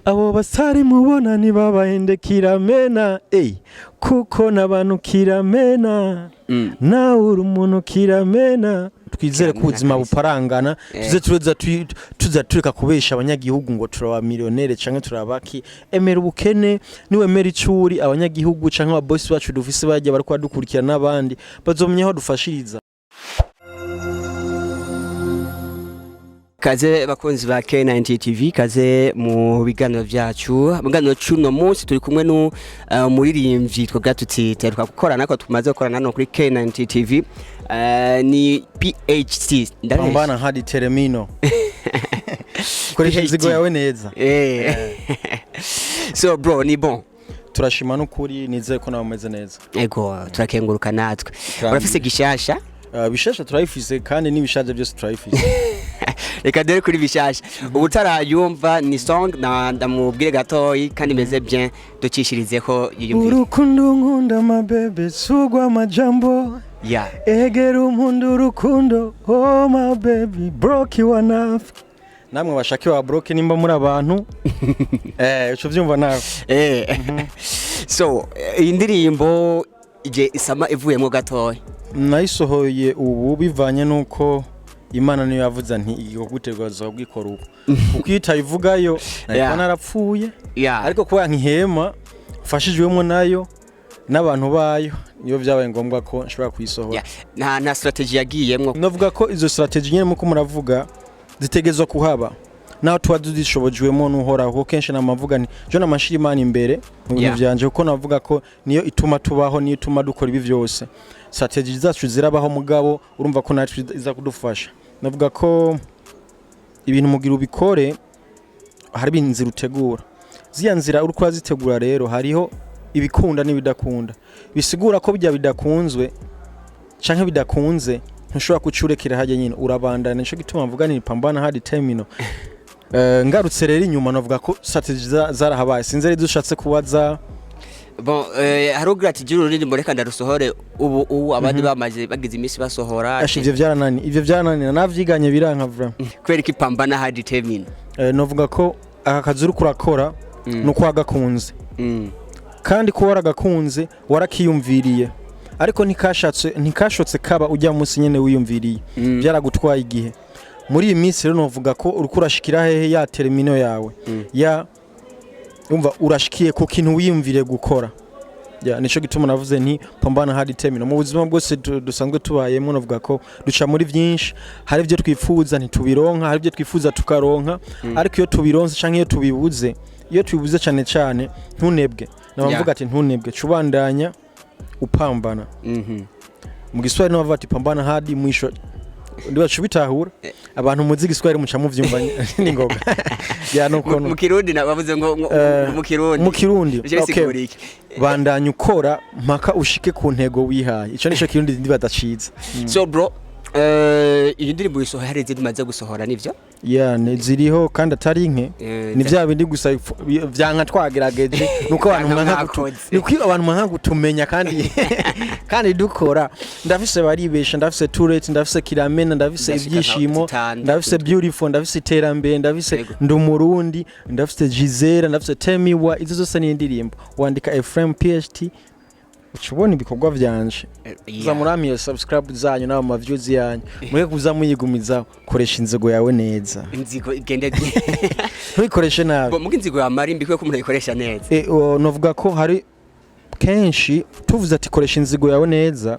Abo basari mubona ntibabahende kiramena, ey, kuko n'abantu kiramena. Nawe uri umuntu kiramena. Twizere ko Kiramena ubuzima kabisa. buparangana. Tuze tuza tuza tureka kubesha abanyagihugu ngo turaba millionnaire canke turabaki. Emera ubukene, niwemera icuri, abanyagihugu canke ababosi bacu dufise bajya bariko badukurikira n'abandi bazomenya aho dufashiriza. Kaze bakunzi ba K90 TV, kaze mu biganiro byacu. Mu biganiro cy'uno munsi turi kumwe nu muririmbyi twavuga tuti teruka gukorana ko tumaze gukorana hano kuri K90 TV, ni PHT. Ndabeshya? Pambana hadi termino, koresha PhD. inzigo yawe neza. So bro, ni bon? Turashima n'ukuri, nizeye ko nawe umeze neza. Ego, turakenguruka natwe. Kandi- Urafise gishasha? Bishasha turabifise kandi n'ibishaje byose turabifise. Reka dore kuri bishasha, ubu utarayumva ni song na ndamubwire gatoyi kandi imeze bien, ducishirizeho yiyumvire. Urukundo nkunda mabebe sugwa amajambo. Egera unkunda urukundo, oh my baby, broke wanafiki namwe bashake wa broke nimba muri abantu, uco vyumva nawe. So iyi ndirimbo ije isama ivuyemo gatoya? Nayisohoye ubu bivanye nuko Imana niyo yavuze nti igikorwa uzobwikora ubu, kuko iyo utayivugayo nariko narapfuye. Ariko kubera nkihema mfashijwemo nayo n'abantu bayo, niyo byabaye ngombwa ko nshobora kuyisohora. Nta strategy yagiyemwo? Navuga ko izo strategy nyene muko muravuga zitegerezwa kuhaba naho tuba tuzishobojwemo n'Uhoraho, kuko kenshi namavuga nti jo namashira Imana imbere mu bintu vyanje, kuko navuga ko niyo ituma tubaho, niyo ituma dukora ibi vyose. Strategy zacu zirabaho, mugabo urumva ko natwe iza kudufasha. Navuga ko ibintu mugira ubikore hari inzira utegura, ziya nzira uriko urazitegura rero hariho ibikunda n'ibidakunda, bisigura ko bijya bidakunzwe canke bidakunze ntushobora kucurekera hajya nyine, urabandana. Nico gituma mvuga ni pambana hadi termino. Ngarutse rero inyuma, navuga ko strategy zarahabaye, sinzi rero ushatse kubaza. Bon, hari ugira ati gira ururirimbo reka ndarusohore ubu abandi bamaze bagize iminsi basohora. Asha, ivyo vyaranani, ivyo vyaranani, navyiganye biranka vraiment. Kubera iki pambana hadi termino? Novuga ko aka kazi uriko urakora nuko wagakunze, kandi ko waragakunze warakiyumviriye, ariko ntikashatse, ntikashotse kaba ujya munsi nyene wiyumviriye. Byaragutwaye igihe. Muri iyi minsi rero novuga ko uriko urashikira hehe ya termino yawe, ya umva urashikiye ku kintu wiyumviriye gukora. Ya, nico gituma navuze nti pambana hadi termino. Mu buzima bwose dusanzwe tubayemo, navuga ko duca muri byinshi. Hari ibyo twifuza ntitubironka, hari ibyo twifuza tukaronka, ariko iyo tubironse canke iyo tubibuze, iyo tubibuze cyane cyane ntunebwe. Naba mvuga ati ntunebwe, cubandanya upambana. Mu Giswahili niho bavuga ati pambana hadi mwisho, ndibaca ubitahura. Abantu muzi Igiswahili muca muvyumva ningoga ya nuko. Mu Kirundi bavuze ngo mu Kirundi? Mu Kirundi. Bice bisigura iki? Bandanya ukora mpaka ushike ku ntego wihaye. Ico nico Kirundi ndi badaciza. So bro, iyi ndirimbo uyisohoye hari izindi umaze gusohora, nivyo? Ya, ni ziriho kandi atari nke. Ni vya bindi gusa vyanka twagerageje, nuko abantu Vyanka mwanka mwakoze. Nuko abantu mwanka kutumenya kandi dukora. Ndafise baribesha, ndafise turret, ndafise kiramena, ndafise Ndashika nka ibyishimo, zitandatu. ndafise beautiful, ndafise iterambere, ndafise ndumurundi, ndafise Gisele, ndafise Temiwa. Izo zose ni indirimbo. Wandika Ephraim PHT uca ubona ibikorwa vyanje. Za muramiye subscribe zanyu n'ama ma views yanyu, mureke kuza muyigumizaho. Koresha inzigo yawe neza. Inzigo igende. Ntuyikoreshe nabi. Bo muga inzigo yamara imbi kuko umuntu ayikoresha neza. Novuga ko hari kenshi tuvuze ati koresha inzigo yawe neza.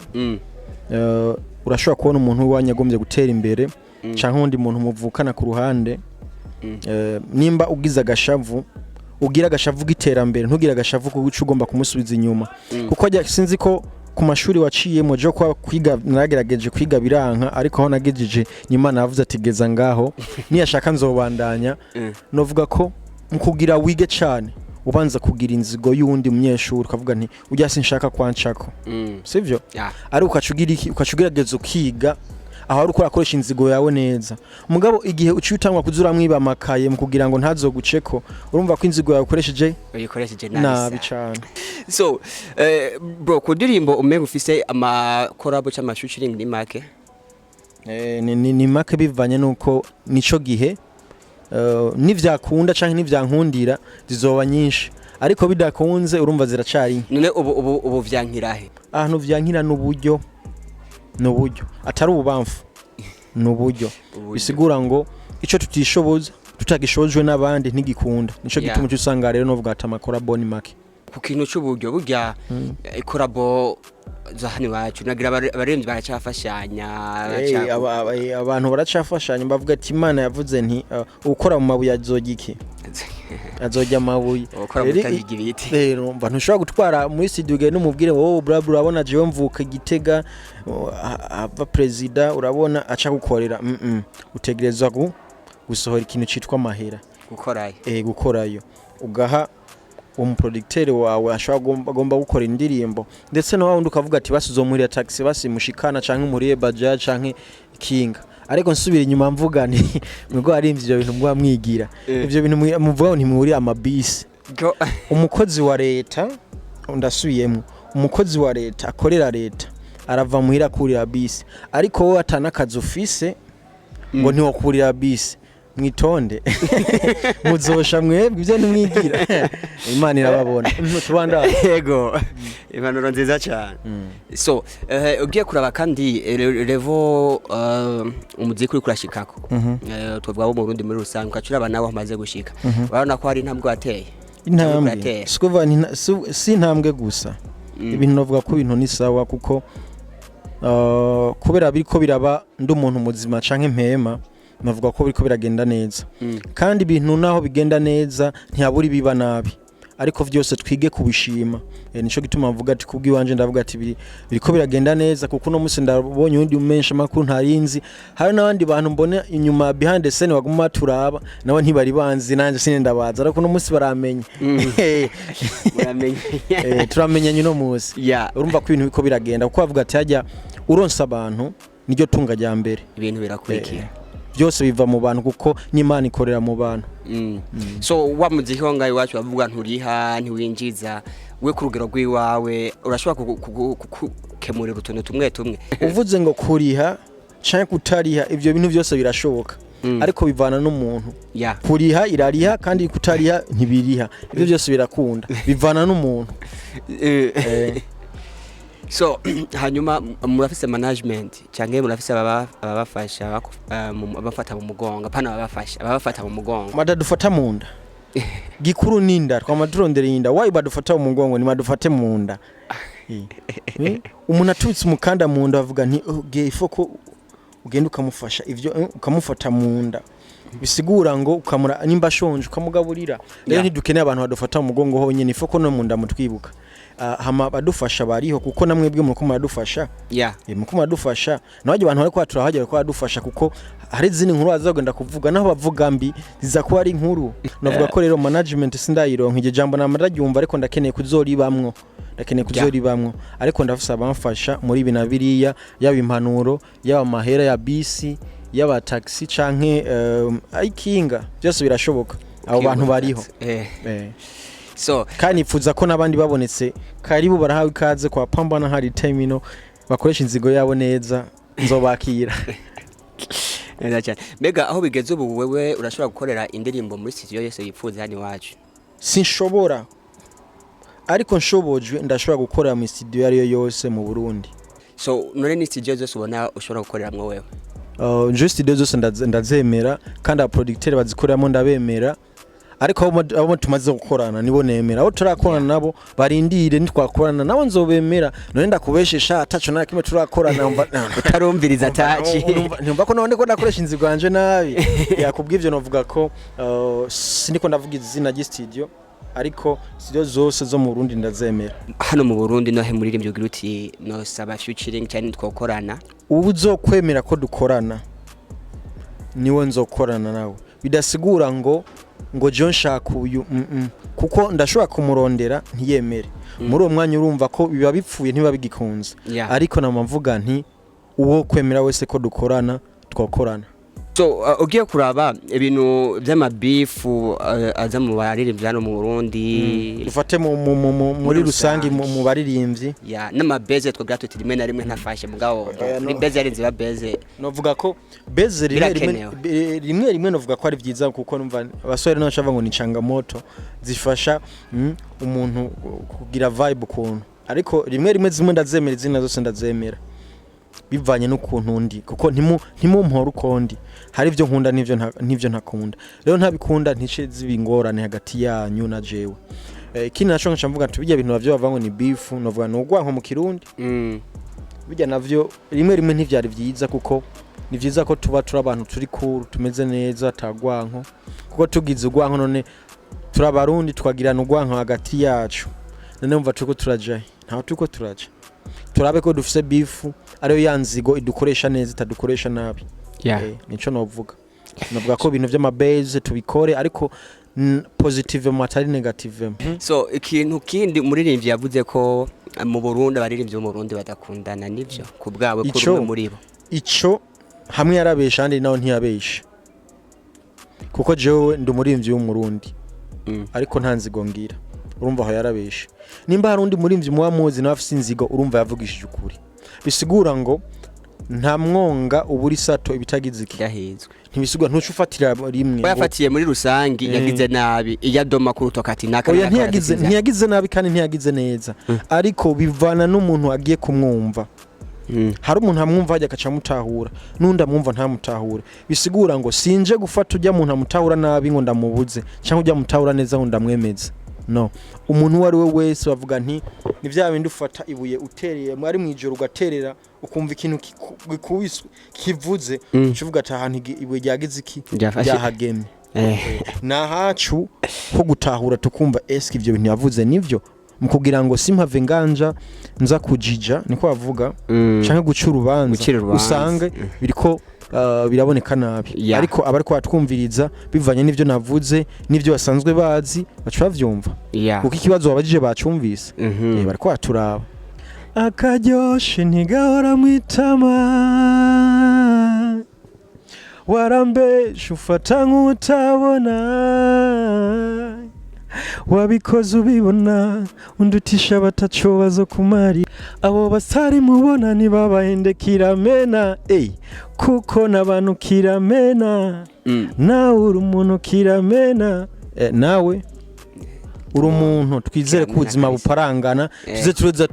Urashobora kubona umuntu w'iwanyu agombye gutera imbere canke uwundi muntu muvukana ku ruhande. Nimba ugize agashavu, ugira agashavu k'iterambere, ntugire agashavu kuko uca ugomba kumusubiza inyuma. Kuko sinzi ko ku mashuri waciyemo, jo kwa kwiga naragerageje kwiga biranka, ariko aho nagejeje ni Imana yavuze ati geza ngaho, niyashaka nzobandanya. Novuga ko mu kugira wige cane ubanza kugira inzigo y'uwundi munyeshuri, ukavuga nti ujya sinshaka kwancako. Sivyo? Ariko ukaca ugira iki? Ukaca ugerageza ukiga, aho ari uko urakoresha inzigo yawe neza. Mugabo igihe uciye utangwa kuza uramwiba amakaye mu kugira ngo ntazoguceko, urumva ko inzigo yawe ukoresheje uyikoresheje nabi nabi sana. Cane. So bro, ku ndirimbo umenga ufise ama collabo cyangwa featuring ni make? Ni make bivanye nuko nico gihe Nivyakunda canke nivyankundira zizoba nyinshi, ariko bidakunze urumva ziracari nke. None ubu vyankirahe? Ahantu vyankira n'uburyo, n'uburyo atari ububamfu, n'uburyo. Uburyo. Bisigura ngo ico tutishoboza tutagishobojwe n'abandi ntigikunda. Nico gituma uca usanga rero novuga ati ama collabo ni make. Ku kintu c'uburyo, burya collabo za hano iwacu nagira abaririmbyi baracafashanya. Abantu baracafashanya. Bavuga ati Imana yavuze nti ukora mu mabuye azorya iki? Azorya amabuye. Ukora Rero mutabigira ibiti. Rero mba ntushobora gutwara muri studio ugende umubwire wowe bra bra, urabona jewe mvuka Gitega, ava perezida, urabona aca gukorera. Utegerezwa gusohora ikintu citwa amahera. Gukorayo. Gukorayo ugaha umu producteur wawe ashobora agomba gukora indirimbo, ndetse na wundi ukavuga ati basi uzomuhirira taxi, basi mushikana, canke umuriye bajaj canke ikinga. Ariko nsubira inyuma mvuga nti mwebwe warimvye ivyo bintu mwa mwigira ivyo bintu muvuga ngo ntimwurira amabisi. Umukozi wa leta, ndasubiyemo, umukozi wa leta akorera leta arava muhira akurira bisi, ariko wowe atanakazi ufise ngo ntiwakurira bisi. Mwitonde, muzosha mwebwe ibyo ntimwigira. Imana irababona. Tubandane. Yego, impanuro nziza cyane. So ugiye kuraba kandi level umuziki uri kurashikako, twavuga wo mu Burundi muri rusange, ugaca uraba nawe aho umaze gushika, urabona ko hari intambwe wateye. Intambwe uratera. Si ukuvuga si intambwe gusa. Ibintu navuga ko ibintu ni sawa, kuko kubera biriko biraba ndi umuntu muzima canke mpema, navuga ko biriko biragenda neza. Kandi ibintu naho bigenda neza ntihabura ibiba nabi, ariko vyose twige kubishima. Nico gituma mvuga ati kubw'iwanje ndavuga ati biriko biragenda neza, kuko uno musi ndabonye uwundi menshi amakuru ntarinzi. Hari n'abandi bantu mbona inyuma behind the scene baguma baturaba, nabo ntibari banzi, nanje sine ndabaza, ariko uno musi baramenye. Muramenye. Turamenyanye uno musi. Urumva ko ibintu biriko biragenda, kuko bavuga ati hajya uronsa abantu niryo tunga rya mbere. Ibintu birakurikira. Byose biva mu bantu, kuko n'Imana ikorera mu bantu. So wa muziki wo ngaho iwacu bavuga nturiha, ntiwinjiza, we ku rugero rw'iwawe urashobora kukemurira utuntu tumwe tumwe? Uvuze ngo kuriha canke kutariha, ivyo bintu byose birashoboka, ariko bivana n'umuntu. Kuriha irariha, kandi kutariha ntibiriha. Ivyo byose birakunda, bivana n'umuntu. So hanyuma murafise management cyangwa murafise ababafasha, abafata mu mugongo? Apana ababafasha, ababafata mu mugongo. Badadufata mu nda, gikuru n'inda twama turondera inda. Wayi badufata mu mugongo, ni badufate mu nda. Umuntu atubitse umukanda mu nda bavuga nti "Oh, ifo ko ugenda ukamufasha ivyo, ukamufata mu nda, bisigura ngo ukamura nimba ashonje ukamugaburira. Rero ntidukeneye abantu badufata mu mugongo honyine, ifo ko no mu nda mutwibuka. Hama badufasha bariho, kuko namwebwe muriko muradufasha. Muko muradufasha, nawe abantu bariko baturahagera ko baradufasha, kuko hari izindi nkuru bazagenda kuvuga, naho bavuga mbi ziza kuba ari inkuru. Navuga ko rero management sindayironka, iryo jambo nama ndaryumva, ariko ndakeneye kuzoribamwo, ndakeneye kuzoribamwo. Ariko ndafise abamfasha muri ibi na biriya, yaba impanuro, yaba amahera ya bisi, yaba taxi canke ayikinga, byose birashoboka, abo bantu bariho. So Kandi nifuza ko n'abandi babonetse, karibu, barahawe ikaze kwa Pambana. Hari terminal, bakoresha inzigo yabo neza, nzobakira. Neza cyane. Mbega aho bigeze ubu, wewe urashobora gukorera indirimbo muri studio yose yifuza hano iwacu? Sinshobora, ariko nshobojwe ndashobora gukorera mu studio iyo ariyo yose mu Burundi. So none ni studio zose ubona ushobora gukoreramwo wewe? Je studio zose ndazemera, kandi aba producteur bazikoreramo ndabemera, ariko abo tumaze gukorana nibo nemera. Abo turakorana nabo barindire, nitwakorana nabo nzobemera. None ndakubeshesha ataco na kimwe turakorana? Utarumviriza ataci. Ntumva ko none ko nakoresha inzigo yanje nabi. Yakubw'ivyo novuga ko siniko ndavuga izina ry'istudio, ariko studio zose zo mu Burundi ndazemera. Hano mu Burundi nohe muririmbyi ugira uti nosaba featuring cyane twokorana? Ubu uzokwemera ko dukorana niwe nzokorana nawe. Bidasigura ngo John nshaka uyu, Kuko ndashobora kumurondera ntiyemere muri uwo mwanya, urumva ko biba bipfuye, ntibiba bigikunze. Ariko nama mvuga nti uwo kwemera wese ko dukorana twakorana. So ugiye kuraba ibintu vy'ama beef aza mu baririmbyi hano mu Burundi, Dufate muri rusange mu baririmbyi. Ya, n'ama buzz twagira tuti rimwe na rimwe ntafashe, mugabo Oya, no. kuri buzz yarinze ba buzz. Novuga ko buzz rimwe rimwe Birakenewe. Rimwe rimwe novuga ko ari byiza, kuko numva abasore n'abaca ngo ni changamoto zifasha umuntu kugira vibe ukuntu, ariko rimwe rimwe zimwe ndazemera, izindi zose ndazemera bivanye n'ukuntu ndi, kuko ntimumpora uko ndi. Hari ibyo nkunda n'ivyo ntakunda. Rero ntabikunda ntice ziba ingorane hagati yanyu na jewe. Ikindi naco nkaca mvuga nti bijya bintu navyo bavuga ngo ni beef, novuga ni urwanko mu Kirundi. Bijya navyo rimwe rimwe ntivyari vyiza, kuko ni vyiza ko tuba turi abantu turi cool, tumeze neza, atagwanko, kuko tugize urwanko, none turi Abarundi twagirana urwanko hagati yacu, none mva turiko turaja he? Ntaho turiko turaja. Turabe ko dufise beef ariyo ya nzigo idukoresha neza, itadukoresha nabi. Nico novuga. Novuga ko ibintu vy'ama buzz tubikore, ariko positive mu, atari negative. So ikintu kindi umuririmbyi yavuze ko mu Burundi, abaririmbyi bo mu Burundi badakundana, nivyo ku bwawe kuri umwe muri bo? Ico hamwe yarabesha, ahandi naho ntiyabesha, kuko jewe ndi umuririmbyi w'Umurundi, ariko nta nzigo ngira. Urumva aho yarabesha. Nimba hari undi muririmbyi muba muzi nawe afise inzigo, urumva yavugishije ukuri. Bisigura ngo nta mwonga ubura isato ibitagize iki? Yahizwe. Ntibisigura ntuce ufatira rimwe ko yafatiye muri rusangi, yagize nabi iyo adoma ku rutoka ati naka Oya, naka ntiyagize yaragize. Ntiyagize nabi kandi ntiyagize neza, ariko bivana n'umuntu agiye kumwumva. Hari umuntu amwumva hajya agaca amutahura, n'undi amwumva ntamutahure. Bisigura ngo sinje gufata ujya muntu amutahura nabi ngo ndamubuze, cyangwa ujya amutahura neza ngo ndamwemeze. No umuntu uwo ari we wese bavuga nti ni bya bindi ufata ibuye utereye ari mu ijoro, ugaterera ukumva ikintu gikubiswe kivuze, uca uvuga ati ahantu ibuye ryagize iki? Ryafashe. Ryahagemye. Ni ahacu ho gutahura, tukumva eske ibyo bintu yavuze nivyo, mu kugira ngo simpave nganja nza kujija, niko bavuga, canke guca urubanza, Gucira urubanza. usange biriko biraboneka nabi. Ariko abariko batwumviriza, bivanye n'ivyo navuze n'ivyo basanzwe bazi, baca bavyumva, kuko ikibazo wabajije bacumvise. Bariko baturaba. Akaryoshe ntigahora mwitama, warambesha ufata nk'utabona, wabikoze ubibona, undutisha bataco bazo kumari, abo basari mubona ntibabahende kiramena, ey, kuko n'abantu kiramena. Nawe uri umuntu kiramena, nawe uri umuntu. Twizere ko Kiramena ubuzima kabisa. buparangana. Tuze tuza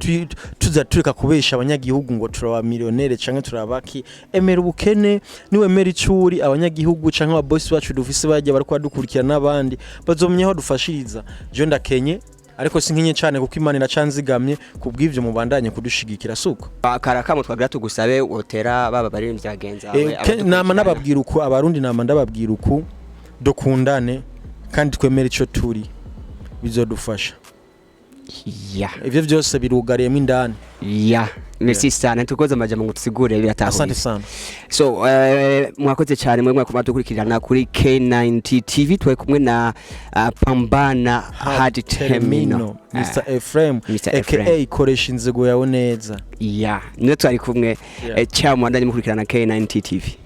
tuza tureka kubesha abanyagihugu ngo turaba millionnaire canke turabaki. Emera ubukene, niwemera icuri, abanyagihugu canke ababosi bacu dufise bajya bariko badukurikira n'abandi bazomenya aho dufashiriza. Je ndakenye, ariko sinkenye cane, kuko Imana iracanzigamye. Kubw'ivyo mubandanye kudushigikira, suko. Akarakamo twagira tugusabe wotera baba baririmbyi bagenzi bawe Nama abadukurikirana. Nababwira uku, Abarundi, nama ndababwira uku: dukundane kandi twemere ico turi, bizodufasha. Ivyo byose birugariyemo indani. Ya, merci sana, tukoze amajambo ngo tusigure, Asante biratahuye. sana. So mwakoze cyane mwe mwakoma dukurikirana kuri K90 TV. Twari kumwe na Pambana Hard Terminal, Mr Ephraim, Mr. aka Ephraim. koresha inzigo yawe neza. Ya, niyo twari kumwe. Ciao, mwandanye mukurikirana K90 TV.